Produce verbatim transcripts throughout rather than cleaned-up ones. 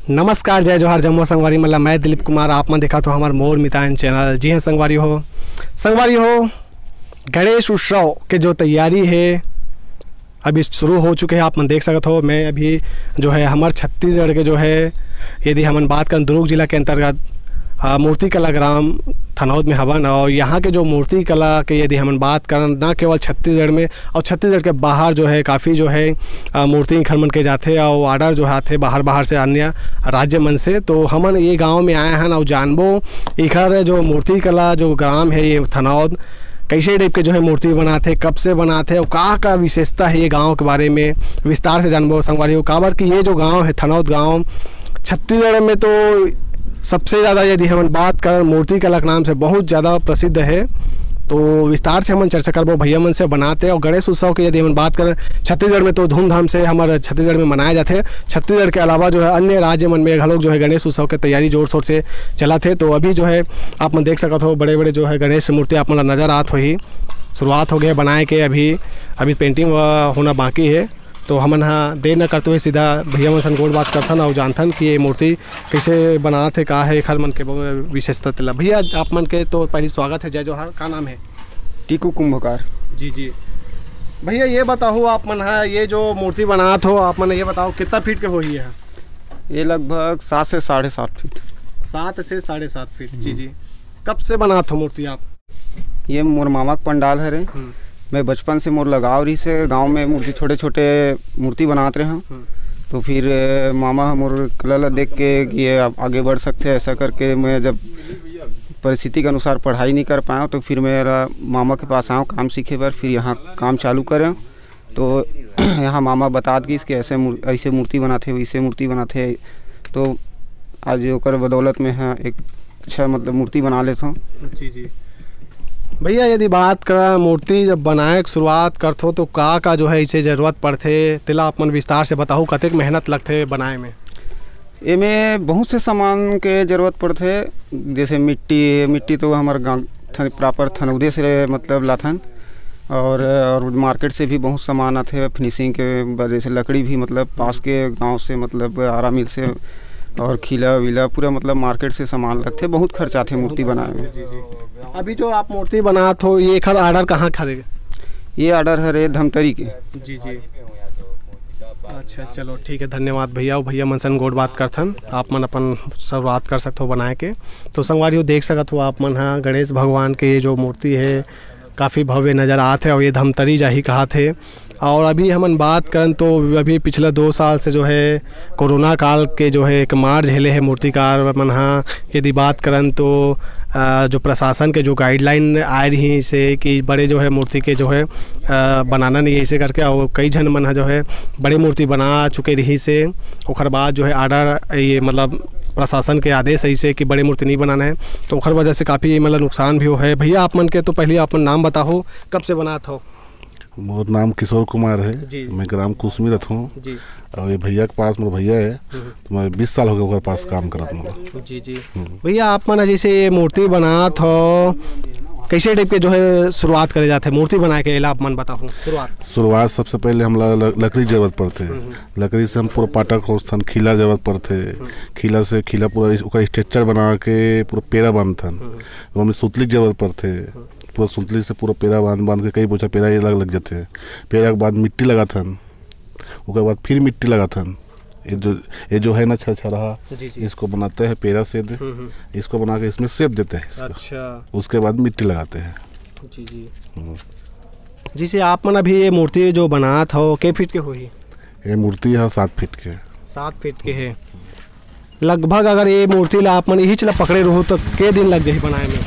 नमस्कार, जय जोहार, जम्मो संगवारी मन ला। मैं दिलीप कुमार, आप मन देखत हो हमर मोर मितान चैनल। जी हाँ संगवारी हो, संगवारी हो, गणेश उत्सव के जो तैयारी हे, अभी शुरू हो चुके हैं, आप मन देख सकत हो। मैं अभी जो है हमर छत्तीसगढ़ के जो है, यदि हमन बात करन दुर्ग जिला के अंतर्गत, आ, मूर्ति कला ग्राम थनौद में हवन, और यहाँ के जो मूर्ति कला के यदि हमन बात करन, न केवल छत्तीसगढ़ में और छत्तीसगढ़ के बाहर जो है काफ़ी जो है, आ, मूर्ति इखर मन के जाथे और ऑर्डर जो आथे बाहर बाहर से, अन्य राज्य मन से। तो हमन ये गांव में आए हन और जानबो इखर जो मूर्ति कला जो ग्राम है ये थनौद, कैसे टाइप के जो है मूर्ति बनाथे, कब से बनाथे और का का विशेषता है ये गांव के बारे में विस्तार से जानबो संगवारी हो। काबर कि ये जो गांव है थनौद गांव, छत्तीसगढ़ में तो सबसे ज़्यादा यदि हमन बात करन, मूर्ति कला के नाम से बहुत ज़्यादा प्रसिद्ध है। तो विस्तार से हमन चर्चा करबो भैया मन से बनात हे। और गणेश उत्सव के यदि हमन बात करन, छत्तीसगढ़ में तो धूमधाम से हमर छत्तीसगढ़ में मनाया जाथे। छत्तीसगढ़ के अलावा जो है अन्य राज्य मन में घलोक जो है गणेश उत्सव के तैयारी जोर शोर से चलत हे। तो अभी जो है आप मन देख सकत हो बड़े बड़े जो है गणेश मूर्ति आप मन ला नजर आत होही। शुरुआत हो गए बनाए के, अभी अभी पेंटिंग होना बाकी है। तो हमन हा देर न करते हुए सीधा भैया मन सन गोठ बात करथन और जानथन कि ये मूर्ति कैसे बनात हे, का है एखर मन के विशेषता तेला। भैया आप मन के तो पहली स्वागत है, जय जोहार। का नाम है? टीकू कुंभकार। जी जी। भैया ये बताओ आप मन हा ये जो मूर्ति बनात हो, आप मन ये बताओ कितना फीट के होही है? ये लगभग सात से साढ़े सात फीट। सात से साढ़े सात फीट। जी हम्म। जी। कब से बनात हो मूर्ति आप? ये मोर मामा के पंडाल हरे। हम्म। मैं बचपन से मोर लगाव रहिस हे, गांव में मूर्ति, छोटे छोटे मूर्ति बनात रहे हूँ। हम्म। तो फिर अ, मामा ह मोर कला ला देख के कि ये आ-, आगे बढ़ सकते हैं, ऐसा करके मैं जब परिस्थिति के अनुसार पढ़ाई नहीं कर पाया तो फिर मेरा मामा के पास आया काम सीखे बर, फिर यहाँ काम चालू करें। तो यहाँ मामा बतात गिस कि ऐसे मूर-, ऐसे मूर्ति बनाथे, वैसे मूर्ति बनाथे। तो आज ओकर बदौलत में ह एक अच्छा मतलब मूर्ति बना लेथों। जी जी। भैया यदि बात करा मूर्ति जब बनाए के शुरुआत करथो तो का का जो है इसे जरूरत पड़थे, तेला आप मन विस्तार से बताहू, कतेक मेहनत लगथे बनाए में? एमे बहुत से सामान के जरूरत पड़थे, जैसे मिट्टी, मिट्टी तो हमर गाँव थन-, प्रॉपर थनौदे से मतलब लाथन। और, और मार्केट से भी बहुत सामान आथे फिनिशिंग के वजह से, लकड़ी भी मतलब पास के गांव से मतलब आरा मिल से, और खीला वीला पूरा मतलब मार्केट से सामान लगथे। बहुत खर्च आथे मूर्ति बनाए में। जी जी। अभी जो आप मूर्ति बनात हो ये एखर ऑर्डर कहाँ खरे? ये ऑर्डर हरे धमतरी के। जी जी। अच्छा चलो ठीक है, धन्यवाद भैया। और भैया मन सन गोठ बात करथन, आप मन अपन शुरुआत कर सकत हो बनाए के। तो संगवारी हो देख सकत हो आप मन हा गणेश भगवान के ये जो मूर्ति है काफ़ी भव्य नज़र आत हे और ये धमतरी जाही कहात हे। और अभी हमन बात करन तो अभी पिछला दो साल से जो है कोरोना काल के जो है एक मार झेले हे मूर्तिकार मन हा। यदि बात करन तो अ, जो प्रशासन के जो गाइडलाइन आए रही से कि बड़े जो है मूर्ति के जो है अ, बनाना नहीं है इसे करके, और कई झन मन हा जो है बड़े मूर्ति बना चुके रही से ओखर बाद जो है ऑर्डर ये मतलब प्रशासन के आदेश है इसे कि बड़े मूर्ति नहीं बनाना है, तो ओखर वजह से काफ़ी मतलब नुकसान भी हो है। भैया आप मन के तो पहले अपन नाम बताओ, कब से बनात हो? मोर नाम किशोर कुमार है। जी। मैं ग्राम कुसमी रथों। जी। और ये भैया के पास मोर भैया है। हम्म। तो मैं बीस साल हो गए ओकर पास काम करत मोला। जी जी। हम्म। भैया आप मन जैसे ये मूर्ति बनात हो, कैसे टाइप के जो है शुरुआत करे जाते हैं मूर्ति बनाए के, एला आप मन बताओ शुरुआत। शुरुआत सबसे पहले हमला ल-, लकड़ी जरूरत पड़ते हैं। हम्म। लकड़ी से हम पूरा पाटा खोजथन, खीला जरूरत पड़ते। हम्म। खीला से खीला पूरा इस-, ओकर स्ट्रक्चर बना के पूरा पेरा बांधथन। हम्म। ओमे सुतली जरूरत पड़ते। हम्म। पूरा सुतली से पूरा पेरा बांध बांध के कई बोझा पेरा ये लग लग जाते हैं। पेरा के बाद मिट्टी लगाथन, ओकर बाद फिर मिट्टी लगाथन। ये जो, ये जो है ना छरछरहा, जी, जी। इसको बनाते हैं पेरा से दे, हम्म, हम्म। इसको बना के इसमें शेप देते हैं इसका। अच्छा। उसके बाद मिट्टी लगाते हैं। जी, जी। हम्म। जैसे आप मन अभी ये मूर्ति जो बनात हो, के फीट के होही? ये मूर्ति है सात फीट के। सात फीट के है। लगभग अगर ये मूर्ति ला आप मन इहिच ला पकड़े रहो तो के दिन लग जाही बनाए में?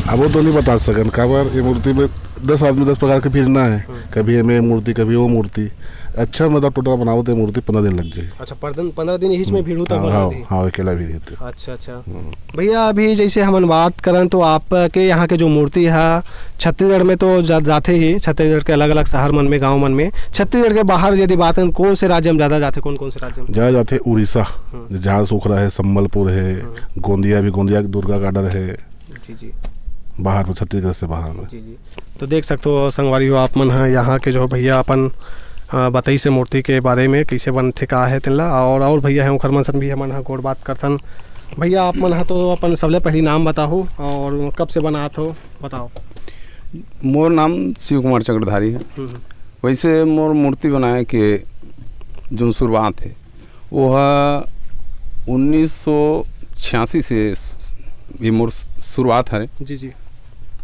अब वो तो नहीं बता सकन, काबर ये मूर्ति में दस आदमी दस प्रकार के फिरना है, हम्म। कभी ये मूर्ति, कभी वो मूर्ति। अच्छा मतलब टोटल बनाओ तो ये मूर्ति पंद्रह दिन लग जाए। अच्छा, पंद्रह दिन इहिच में हम्म। भीड़ू तक हाँ, बना हाँ, दी। हाँ, अकेला भी रहते। अच्छा, अच्छा। हम्म। भैया अभी जैसे हमन बात करन तो आपके यहाँ के जो मूर्ति है छत्तीसगढ़ में तो जा, जाते ही, छत्तीसगढ़ के अलग-अलग शहर मन में, गांव मन में। छत्तीसगढ़ के बाहर यदि बात करन, कौन से राज्य में ज़्यादा जाते, कौन-कौन से राज्य में? ज़्यादा जाते उड़ीसा, हम्म। झारसुगुड़ा है, संबलपुर है, हम्म। गोंदिया भी, गोंदिया के दुर्गा का ऑर्डर है। जी, जी। बाहर में, छत्तीसगढ़ से बाहर में। जी, जी। तो देख सकते हो संगवारी हो आप मन ह, यहाँ के जो भैया अपन अ, बताइस हे मूर्ति के बारे में, कइसे बनथे, का हे तेन ला। और, और भैया हे, ओखर मन सन भी हमन ह गोठ बात करथन। भैया, आप मन ह तो अपन सबले पहिली नाम बताहू और कब से बनात हो, बताओ। मोर नाम शिव कुमार चक्रधारी हे। हम्म, हम्म। वैसे मोर मूर्ति बनाए के जो शुरुआत हे, वो ह उन्नीस सौ छियासी से स-, ये मोर शुरुआत हरे। जी, जी।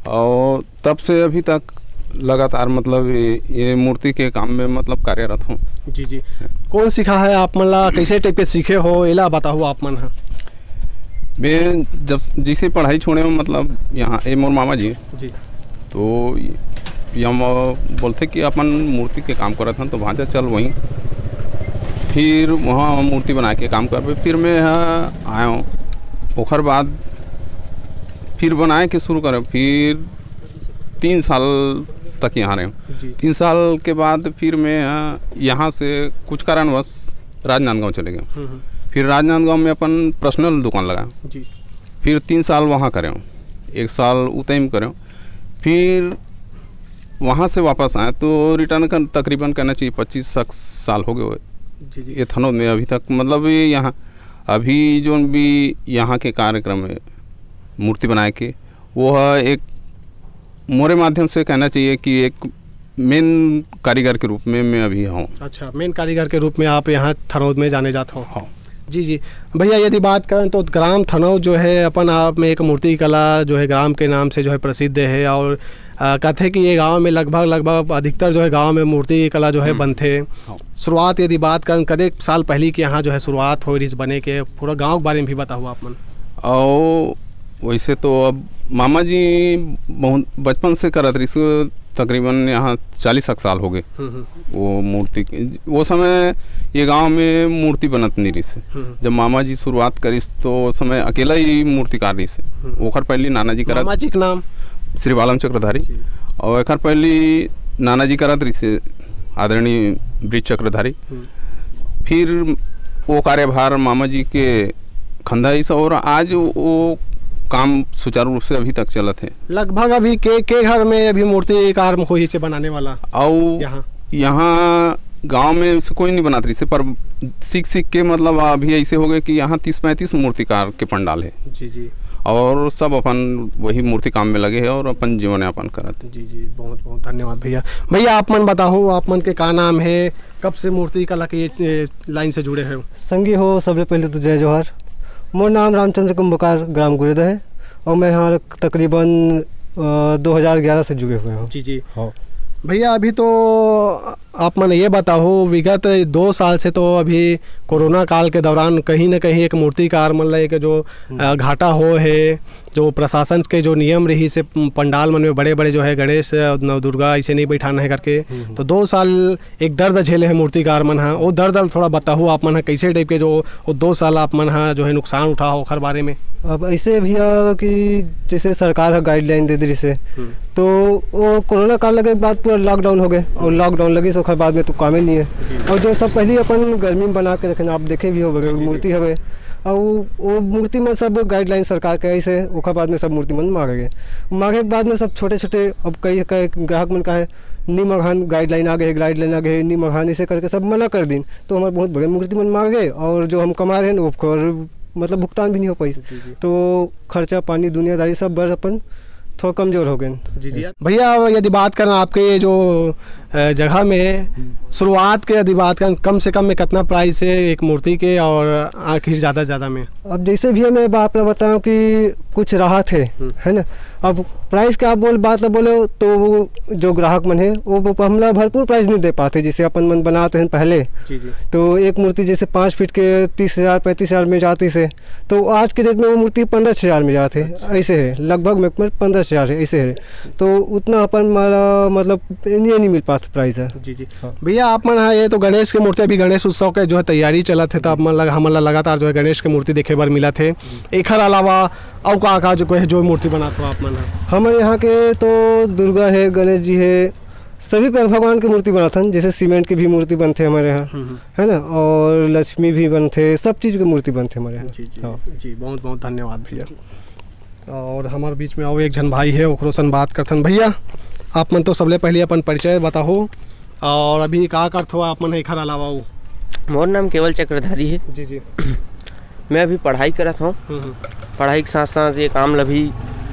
और तब से अभी तक लगातार, मतलब, ये, ये मूर्ति के काम में, मतलब, कार्यरत हूँ। जी, जी। कौन सिखाए हे आप मन ला, कैसे type के सीखे हो, एला बताहू आप मन ह। मैं जब, जैसे पढ़ाई छोड़े हूँ, मतलब, यहाँ, ये मोर मामा जी, जी। तो ये हम बोलथे कि अपन मूर्ति के काम करत हन, तो भांजा चल वहीं, फिर वहाँ मूर्ति बनाए के काम करबे। फिर मैं यहाँ आया हूँ, ओखर बाद फिर बनाए के शुरू करे, फिर तीन साल तक यहाँ रहे। जी। तीन साल के बाद फिर मैं यहाँ, यहाँ से कुछ कारणवश राजनांदगांव चले गए। हम्म, हम्म। फिर राजनांदगांव में अपन personal दुकान लगा। जी। फिर तीन साल वहाँ करे हूँ, एक साल उतई में करे हूँ। फिर वहाँ से वापस आए तो return कर, तकरीबन कहना चाहिए पच्चीस साल हो गए हुए। जी, जी। ये थनौद में अभी तक, मतलब, ये यहाँ अभी जो भी यहाँ के कार्यक्रम है मूर्ति बनाए के, वो है एक, मोरे माध्यम से कहना चाहिए कि एक main कारीगर के रूप में मैं अभी हूँ। अच्छा, main कारीगर के रूप में आप यहाँ थनौद में जाने जात हो। हाँ। जी, जी। भैया, यदि बात करें तो ग्राम थनौद जो है अपन आप में एक मूर्ति कला जो है ग्राम के नाम से जो है प्रसिद्ध है और, अ, कहते हैं कि ये गांव में लगभग, लगभग अधिकतर जो है गांव में मूर्ति कला जो है हम्म। बनथे। हाँ। शुरुआत यदि बात करें, कतेक साल पहली के यहाँ जो है शुरुआत हो रहिस बने के, पूरा गांव के बारे में भी बताओ आप मन। और वैसे तो अब मामा जी बहुत बचपन से करत रहिस, तकरीबन यहाँ चालीस एक साल हो गए। हम्म, हम्म। वो मूर्ति, वो समय ये गांव में मूर्ति बनत नहीं रहिस। हम्म। जब मामा जी शुरुआत करिस तो वो समय अकेला ही मूर्तिकार रहिस। हम्म। ओखर पहली नाना जी करत मामा जी के नाम? श्री बालम चक्रधारी। जी। और एखर पहली नाना जी करत रहिस, आदरणीय ब्रिज चक्रधारी। हम्म। फिर वो कार्यभार मामा जी के खंदा इस, और आज वो काम सुचारू रूप से अभी तक चलत है। लगभग अभी के, के घर में अभी मूर्तिकार होही से बनाने वाला? अउ यहाँ? यहाँ गांव में से कोई नहीं बनात रहिस, पर सीख सीख के, मतलब, अभी ऐसे हो गए कि यहाँ तीस पैंतीस मूर्तिकार के पंडाल है। जी, जी। और सब अपन वही मूर्ति काम में लगे हैं और अपन जीवन यापन करत। जी, जी, बहुत बहुत धन्यवाद भैया। भैया, आप मन बताओ, आप मन के का नाम है, कब से मूर्ति कला के ये, ये लाइन से जुड़े हो? संगी हो, सबले पहले तो जय जोहार। मोर नाम रामचंद्र कुंभकार, ग्राम गुरेदा है और मैं यहाँ तकरीबन, अ, दो हज़ार ग्यारह से जुड़े हुए हूँ। जी, जी। हाँ। भैया, अभी तो आप मन ये बताओ, विगत दो साल से तो अभी कोरोना काल के दौरान कहीं ना कहीं एक मूर्तिकार मन ला एक जो, हम्म। अ, घाटा हो है, जो प्रशासन के जो नियम रहिस हे, पंडाल मन में बड़े-बड़े जो है गणेश, अ, नवदुर्गा ऐसे नहीं बैठाना है करके, हम्म, हम्म। तो दो साल एक दर्द झेले हे मूर्तिकार मन ह। वो दर्द ल थोड़ा बताहू आप मन ह, कैसे type के जो वो दो साल आप मन ह जो है नुकसान उठा हो ओखर बारे में? अब ऐसे भैया कि जैसे सरकार ह guideline दे दे रहिस हे, हम्म। तो वो कोरोना काल लगे के बाद पूरा lockdown हो गए और lockdown लगिस ओखर बाद में तो कामे नहीं है। जी। और जो सब पहले अपन गर्मी में बना के रखे, आप देखे भी हो, जी, जी, जी। मूर्ति हवे, और वो, वो मूर्ति में सब guideline सरकार के ऐसे, ओखर बाद में सब मूर्ति मन मांगे गए। मांगे के बाद में सब छोटे छोटे, अब कई, कई ग्राहक मन का है, "नी मंगहान, guideline आ गए, guideline आ गए, नी मंगहान", ऐसे करके सब मना कर दिन। तो हमारे बहुत बड़े मूर्ति मन मांगे गए और जो हम कमा रहे हैं, वो कर, मतलब, भुगतान भी नहीं हो पाई। जी, जी। तो खर्चा पानी, दुनियादारी सब बर अपन थोड़ा कमजोर हो गए। जी, जी। भैया, यदि बात करना आपके ये जो, अ, जगह में हम्म। शुरुआत के यदि बात करना, कम से कम में कितना price है एक मूर्ति के और आखिर ज़्यादा से ज़्यादा में? अब जैसे भी मैं आप लोग बताऊं कि कुछ राहत है, हम्म। है ना? अब price के आप बोल, बात ला बोले तो वो जो ग्राहक मन है, वो, वो हमला भरपूर price नहीं दे पाते, जैसे अपन मन बनाते हैं पहले। जी, जी। तो एक मूर्ति जैसे पाँच फीट के तीस हज़ार, पैंतीस हज़ार में जाती से, तो आज के date में वो मूर्ति पन्द्रह हज़ार में जाते हैं, अच्छा। ऐसे है, लगभग में, में पन्द्रह हज़ार है, ऐसे है। तो उतना अपन माला, मतलब, ये नहीं मिल पाता price है। जी, जी। हाँ। भैया, आप मन ह, ये तो गणेश के मूर्ति, अभी गणेश उत्सव के जो है तैयारी चलत है, तो आप मन लग-, हमन ला लगातार जो है गणेश के मूर्ति देखे बर मिलत है। एखर अलावा अउ का का जो कोई है, जो मूर्ति बनात हो आप मन ह? हमारे यहाँ के तो दुर्गा है, गणेश जी है, सभी पर भगवान की मूर्ति बनात हन, जैसे सीमेंट की भी मूर्ति बनते हमारे यहाँ, हम्म, हम्म। है ना, और लक्ष्मी भी बनते, सब चीज़ की मूर्ति बनते हमारे यहाँ। जी, जी, हाँ। जी, बहुत बहुत धन्यवाद भैया। और हमारे बीच में आओ एक झन भाई है, ओकरो सन बात करथन। भैया, आप मन तो सबले पहले अपन परिचय बताओ और अभी का करथो आप मन एखर अलावा वो? मोर नाम केवल चक्रधारी हे। जी, जी। मैं अभी पढ़ाई करत हौं। हम्म, हम्म। पढ़ाई के साथ-साथ ये काम ला भी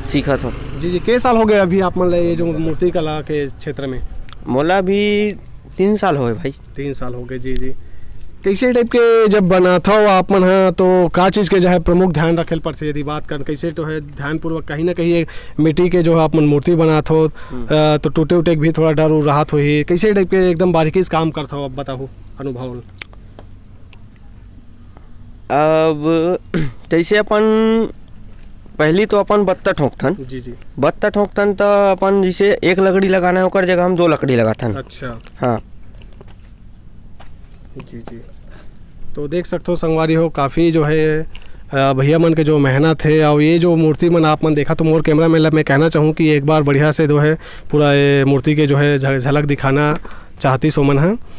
सीखत हौं। जी, जी। के साल हो गए अभी आप मन ला ये जो मूर्ति कला के क्षेत्र में? मोला अभी तीन साल होए भाई। तीन साल हो गए, जी, जी। कैसे टाइप के जब बनाथव आप मन ह, तो का चीज के जो है प्रमुख ध्यान रखे ल पड़थे? यदि बात करन, कैसे तो है ध्यानपूर्वक कहीं ना कहीं एक मिट्टी के जो है आप मन मूर्ति बनात हो, हम्म। अ, तो टूटे उटे के भी थोड़ा डर उर राहत होही। कैसे टाइप के एकदम बारीकी से काम करथव, अब बताहू अनुभव। अब जैसे अपन पहली तो अपन बत्ता ठोंकथन। जी, जी। बत्ता ठोंकथन त अपन जैसे एक लकड़ी लगाना है, ओकर जगह हम दो लकड़ी लगाथन। अच्छा। हाँ। जी, जी। तो देख सकथो संगवारी हो, काफ़ी जो है, अ, भैया मन के जो मेहनत है, और ये जो मूर्ति मन आप मन देखा, तो मोर कैमरा मैन ला मैं कहना चाहूँ कि एक बार बढ़िया से जो है पूरा ये मूर्ति के जो है झ-, झलक दिखाना चाहती सो मन है।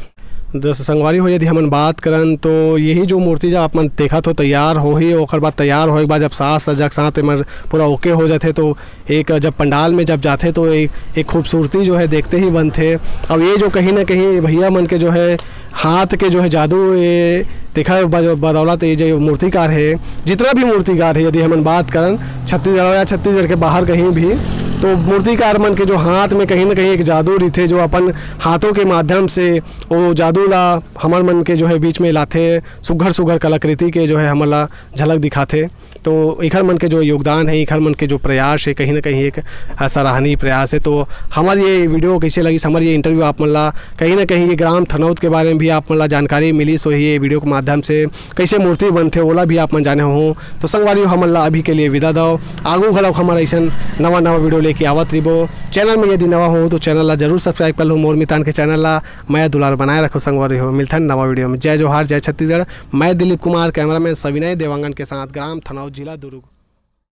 जैसे संगवारी हो, यदि हमन बात करन, तो यही जो मूर्ति जब आप मन देखत हो तैयार होही, ओकर बाद तैयार होए के बाद जब साज सज्जा के साथ एमन पूरा ओके हो जाथे, तो एक जब पंडाल में जब जाथे, तो एक, एक खूबसूरती जो है देखते ही बनथे। अब ये जो कहीं ना कहीं भैया मन के जो है हाथ के जो है जादू, ये देखा बद-, बदौलत ये जो मूर्तिकार है, जितना भी मूर्तिकार है, यदि हमन बात करन छत्तीसगढ़ या छत्तीसगढ़ के बाहर कहीं भी, तो मूर्तिकार मन के जो हाथ में कहीं ना कहीं एक जादू रहिथे, जो अपन हाथों के माध्यम से वो जादू ला हमर मन के जो है बीच में लाथे, सुघर सुघर कलाकृति के जो है हमन ला झलक दिखाथे। तो इखर मन के जो योगदान है, इखर मन के जो प्रयास है, कहीं ना कहीं एक, अ, सराहनीय प्रयास है। तो हमर ये वीडियो कैसे लगिस, हमर ये इंटरव्यू आप मन ला कहीं ना कहीं ये ग्राम थनौद के बारे में भी आप मन ला जानकारी मिलिस होही ये वीडियो के माध्यम से, कैसे मूर्ति बनथे, ओला भी आप मन जाने हो। तो संगवारी हो, हमन ला अभी के लिए विदा दव। आगू घलव हमर ऐसन नवा नवा वीडियो लेके आवत रहिबो। चैनल में यदि नवा हो, तो चैनल ला जरूर सब्सक्राइब कर लो, मोर मितान के चैनल ला। मया दुलार बनाए रखो संगवारी हो। मिलथन नवा वीडियो में। जय जोहार, जय छत्तीसगढ़। मैं दिलीप कुमार, कैमरामैन सविनय देवांगन के साथ, ग्राम थनौद, जिला दुर्ग।